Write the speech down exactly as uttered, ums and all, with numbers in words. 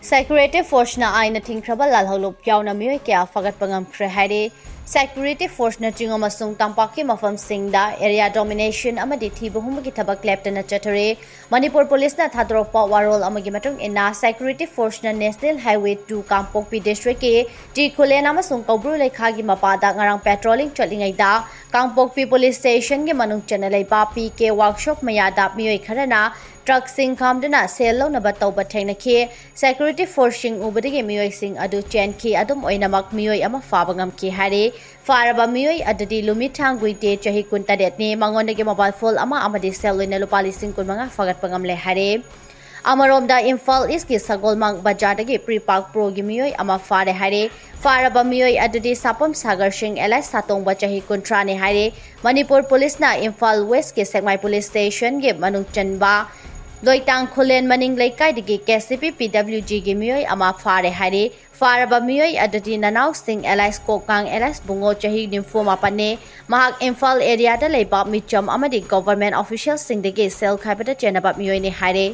Security Force ꯅ ꯑꯥꯏꯟꯅ ꯊꯤꯡꯈ꯭ꯔꯕ ꯂꯥꯜꯍꯧꯂꯨꯞ ꯌꯥꯎꯅ ꯃꯤꯑꯣꯏ ꯀꯌꯥ ꯐꯥꯒꯠꯄ ꯉꯝꯈ꯭ꯔꯦ ꯍꯥꯏꯔꯦ꯫ Security Force ꯅ ꯆꯤꯡ ꯑꯃꯁꯨꯡ ꯇꯝꯄꯥꯛꯀꯤ ꯃꯐꯝꯁꯤꯡꯗ area domination ꯑꯃꯗꯤ ꯊꯤꯕ ꯍꯨꯝꯕꯒꯤ ꯊꯕꯛ ꯂꯦꯞꯇꯅ ꯆꯠꯊꯔꯦ꯫ ꯃꯅꯤꯄꯨꯔ ꯄꯨꯂꯤꯁꯅ ꯊꯥꯗꯣꯔꯛꯄ ꯋꯥꯔꯣꯜ ꯑꯃꯒꯤ ꯃꯇꯨꯡ ꯏꯟꯅ, Security Force ꯅ National Highway two ꯀꯥꯡꯄꯣꯛꯄꯤ district ꯀꯤ ꯇꯤ ꯈꯨꯂꯦꯟ ꯑꯃꯁꯨꯡ ꯀꯧꯕ꯭ꯔꯨ ꯂꯩꯈꯥꯒꯤ ꯃꯄꯥꯗ ꯉꯔꯥꯡ patrolling ꯆꯠꯂꯤꯉꯩꯗ, ꯀꯥꯡꯄꯣꯛꯄꯤ police station ꯒꯤ ꯃꯅꯨꯡ ꯆꯟꯅ ꯂꯩꯕ ꯄꯤ ꯀꯦ workshop ꯃꯌꯥꯗ ꯃꯤꯑꯣꯏ ꯈꯔꯅ truck ꯁꯤꯡ ꯈꯥꯝꯗꯨꯅ ꯁꯦꯜ ꯂꯧꯅꯕ ꯇꯧꯕ ꯊꯦꯡꯅꯈꯤ꯫ Security Force ꯁꯤꯡ ꯎꯕꯗꯒꯤ ꯃꯤꯑꯣꯏꯁꯤꯡ ꯑꯗꯨ ꯆꯦꯟꯈꯤ꯫ ꯑꯗꯨꯝ ꯑꯣꯏꯅꯃꯛ, ꯃꯤꯑꯣꯏ ꯑꯃ ꯐꯥꯕ ꯉꯝꯈꯤ ꯍꯥꯏꯔꯤ꯫ ꯐꯥꯔꯕ ꯃꯤꯑꯣꯏ ꯑꯗꯨꯗꯤ ꯂꯨꯃꯤꯊꯥꯡ ꯒꯨꯏꯇꯦ, ꯆꯍꯤ ꯀꯨꯟꯇꯔꯦꯠꯅꯤ꯫ ꯃꯉꯣꯟꯗꯒꯤ mobile phone ꯑꯃ ꯑꯃꯗꯤ ꯁꯦꯜ ꯑꯣꯏꯅ ꯂꯨꯄꯥ ꯂꯤꯁꯤꯡ ꯀꯨꯟꯃꯉꯥ ꯐꯥꯒꯠꯄ ꯉꯝꯂꯦ ꯍꯥꯏꯔꯦ꯫ ꯑꯃꯔꯣꯝꯗ, ꯏꯝꯐꯥꯜ East ꯀꯤ ꯁꯒꯣꯜꯃꯥꯡ ꯕꯖꯥꯔꯗꯒꯤ Prepak Pro ꯒꯤ ꯃꯤꯑꯣꯏ ꯑꯃ ꯐꯥꯔꯦ ꯍꯥꯏꯔꯦ꯫ ꯐꯥꯔꯕ ꯃꯤꯑꯣꯏ ꯑꯗꯨꯗꯤ ꯁꯥꯄꯝ ꯁꯥꯒꯔ ꯁꯤꯡ alias ꯁꯥꯇꯣꯡꯕ, ꯆꯍꯤ ꯀꯨꯟꯊ꯭ꯔꯥꯅꯤ ꯍꯥꯏꯔꯦ꯫ ꯃꯅꯤꯄꯨꯔ ꯄꯨꯂꯤꯁꯅ ꯏꯝꯐꯥꯜ West ꯀꯤ ꯁꯦꯛꯃꯥꯏ police station ꯒꯤ ꯃꯅꯨꯡ ꯆꯟꯕ ꯂꯣꯏꯇꯥꯡ ꯈꯨꯂꯦꯟ ꯃꯅꯤꯡ ꯂꯩꯀꯥꯏꯗꯒꯤ K C P P W G ꯒꯤ ꯃꯤꯑꯣꯏ ꯑꯃ ꯐꯥꯔꯦ ꯍꯥꯏꯔꯦ꯫ ꯐꯥꯔꯕ ꯃꯤꯑꯣꯏ ꯑꯗꯨꯗꯤ ꯅꯅꯥꯎꯁꯤꯡ alias ꯀꯣꯛꯉꯥꯡ alias ꯕꯨꯡꯉꯣ, ꯆꯍꯤ ꯅꯤꯐꯨ ꯃꯥꯄꯟꯅꯤ꯫ ꯃꯍꯥꯛ ꯏꯝꯐꯥꯜ area ꯗ ꯂꯩꯕ ꯃꯤꯆꯝ ꯑꯃꯗꯤ government official ꯁꯤꯡꯗꯒꯤ ꯁꯦꯜ ꯈꯥꯏꯕꯗ ꯆꯦꯟꯅꯕ ꯃꯤꯑꯣꯏꯅꯤ ꯍꯥꯏꯔꯦ꯫